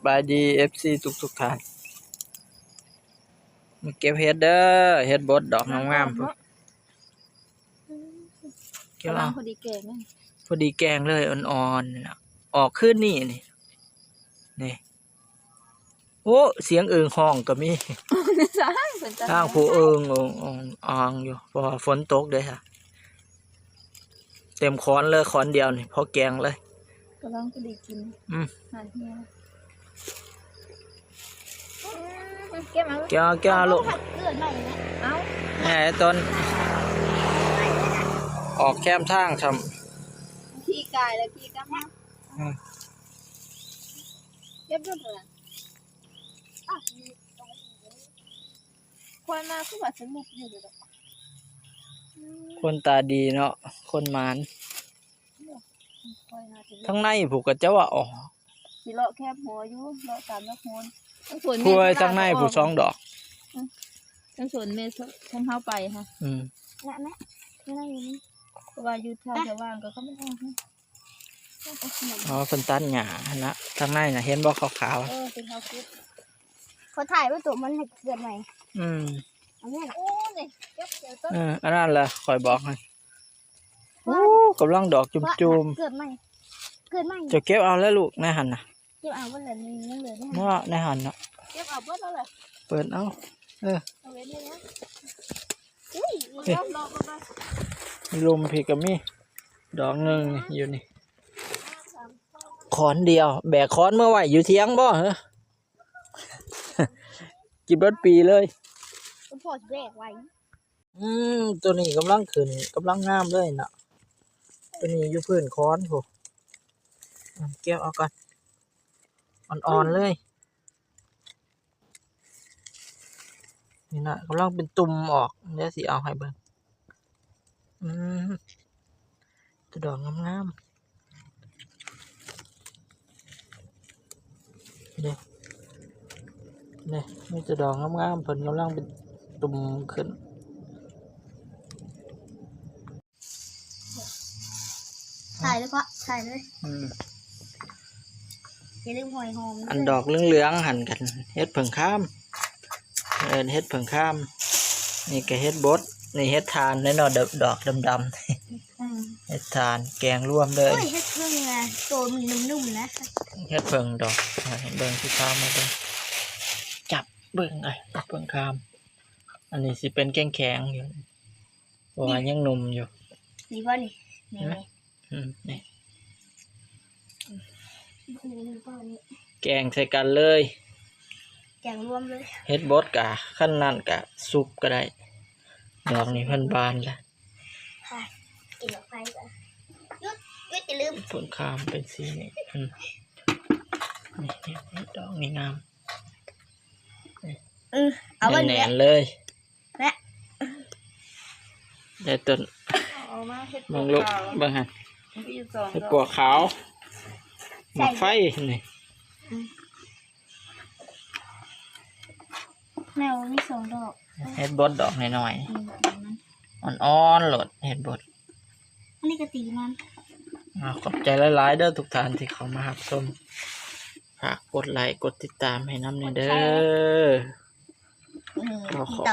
ບາຍດີ ເອັຟຊີ ທຸກໆທ່ານ ມາເກັບເຫັດເດີ ເຫັດບົດດອກງາມໆ ເກັບເອົາ ກຳລັງພໍດີແກງເລີຍ ພໍດີແກງເລີຍ ອ່ອນໆ ນີ້ນະ ອອກຄືນນີ້ນີ້ ນີ້. ໂອ້ ສຽງເອີ່ງຮ້ອງກໍມີ ຊ້າງ ເປັນຕາ ຊ້າງຜູ້ເອີ່ງ ເອີ່ງອ່ອງໆຢູ່ ເພາະວ່າຝົນຕົກເດ້ ເຕັມຂອນເລີຍ ຂອນດຽວນີ້ ພໍແກງເລີຍ ກຳລັງພໍດີກິນ ອືມ ຫາເຫື່ອ ອືມ ເກັບເອົາ ເກັບເອົາ ເກັບເອົາລູກ ເກີດໃໝ່ນະ ເອົາ ແໜ່ຕົນ ອອກແຄມທາງຊ້ຳ ຂີ່ກາຍແລ້ວຂີ່ກັບມາ ອືມ ເກັບຢູ່ຫັ້ນລະ ອ້າວ ຂ້ອຍມາຄືວ່າສະໜຸກຢູ່ເດະ ອືມ ຄົນຕາດີເນາະ ຄົນໝານ ຂ້ອຍຫາຊິ ທາງໃນພຸ້ນເຂົາເຈົ້າວ່າອອກ ຊິເລາະແຄບຫົວຢູ່ ເລາະຕາມລຳໂພນ ທາງສວນແມ່ ຜູ້ໃດ ທາງໃນພຸ້ນສອງດອກ ອືມ ທາງສວນແມ່ ທາງເຮົາໄປຫັ້ນ ອືມ ນະ ນະ ທາງໃນນີ້ ເພາະວ່າຢູ່ຖ້າຈະວ່າງກໍເຂົາມາອອກຫັ້ນ. ອໍ ເພິ່ນຕັດຫຍ້າຫັ້ນນະ ທາງໃນນະ ເຫັນບໍ່ຂາວໆ ເອີ ເປັນເຮົາເກັບ ເຂົາຖ່າຍໄວ້ໂຕມັນໃຫ້ເກີດໃໝ່ ອືມ ອັນນີ້ ໂອ້ ນີ້ ເກັບເອົາຕົ້ນ ເອີ ອັນນັ້ນລະຂ້ອຍບອກໃຫ້ ໂອ້ ກຳລັງດອກຈຸ່ມໆ ເກີດໃໝ່ ເກີດໃໝ່ ເຈົ້າເກັບເອົາແລ້ວລູກ ໃນຫັ້ນນະ ເກັບເອົາເບິດແລ້ວ ນີ້ຍັງເຫຼືອໃນຫັ້ນ ເນາະ ໃນຫັ້ນເນາະ ເກັບເອົາເບິດແລ້ວແຫຼະ ເປີດເອົາ ເອີ ເອົາໄວ້ນີ້ນະ ອຸ້ຍ ເອີ ມີລົມພີ້ກໍມີ ດອກໜຶ່ງຢູ່ນີ້ ຂອນດຽວ ແບກຂອນເມືອໄວ້ຢູ່ຖຽງບໍ່ເຮີ ກິນເບິດປີເລີຍ ຄຸນພໍ່ຊິແບກໄວ້ ອືມ ໂຕນີ້ກຳລັງຂຶ້ນ ກຳລັງງາມເລີຍເນາະ ໂຕນີ້ຢູ່ພື້ນຂອນພຸ້ນ ເກັບເອົາກ່ອນ ອ່ອນໆເລີຍ ນີ້ນະ ກຳລັງເປັນຕຸ່ມອອກ ດຽວຊິເອົາໃຫ້ເບິ່ງ ອືມ ແຕ່ດອກງາມໆ ເດ້ ເດ້ ມີແຕ່ດອກງາມໆ ເພິ່ນກຳລັງເປັນຕຸ່ມຂຶ້ນ ຖ່າຍເລີຍພໍ່ ຖ່າຍເລີຍ ອືມ ຢ່າລືມຫອຍຫອມ ອັນດອກເຫຼືອງໆຫັ້ນ ກັນເຫັດເຜິ້ງຄາມ ເອີ້ນເຫັດເຜິ້ງຄາມ ນີ້ກໍເຫັດບົດ ນີ້ເຫັດຖ່ານເນາະ ດອກດຳໆ ອືມ ເຫັດຖ່ານແກງລວມເລີຍ ໂອ້ຍ ເຫັດເຜິ້ງນະ ໂຕມັນນຸ້ມໆນະ ເຫັດເຜິ້ງດອກ ໃຫ້ເບິ່ງ ຊິພາມາເບິ່ງ ຈັບເບິ່ງ ເອີຍ ເຫັດເຜິ້ງຄາມ ອັນນີ້ຊິເປັນແຂງໆຢູ່ ເພາະວ່າຍັງໜຸ່ມຢູ່ ນີ້ບໍ່ນີ້ ນີ້ ອືມ ນີ້ ອືມ ນີ້ ແກງໃສ່ກັນເລີຍ ແກງລວມເລີຍ ເຫັດບົດກະ ຄັນນັ້ນກະຊຸບກໍໄດ້ ດອກນີ້ເພິ່ນບານລະ ຄ່ະ ກິນດອກໄຟກ່ອນ ຢຸດ ຢຸດ ຢ່າລືມ ຕົ້ນຂາມເປັນສີນີ້ ອືມ ນີ້ ນີ້ ດອກນີ້ງາມ ເອີ ເອົາໄວ້ແໜ້ນເລີຍ ແລະ ໄດ້ຕົ້ນ ເອົາມາເຮັດ ເບິ່ງລູກ ເບິ່ງຫັ້ນ ເຮັດປວກຂາວ ໝາກໄຟນີ້ ອືມ ແມ່ນມີສອງດອກ ເຫັດບົດດອກນ້ອຍໆ ອືມ ອ່ອນໆໂລດ ເຫັດບົດ ອັນນີ້ກໍຕີມັນ ອາ ຂອບໃຈຫຼາຍໆເດີທຸກທ່ານທີ່ເຂົ້າມາຮັບຊົມ ຝາກກົດໄລກົດຕິດຕາມໃຫ້ນຳແດ່ເດີ ກົດແຊ ເອີ ຂໍຂອບ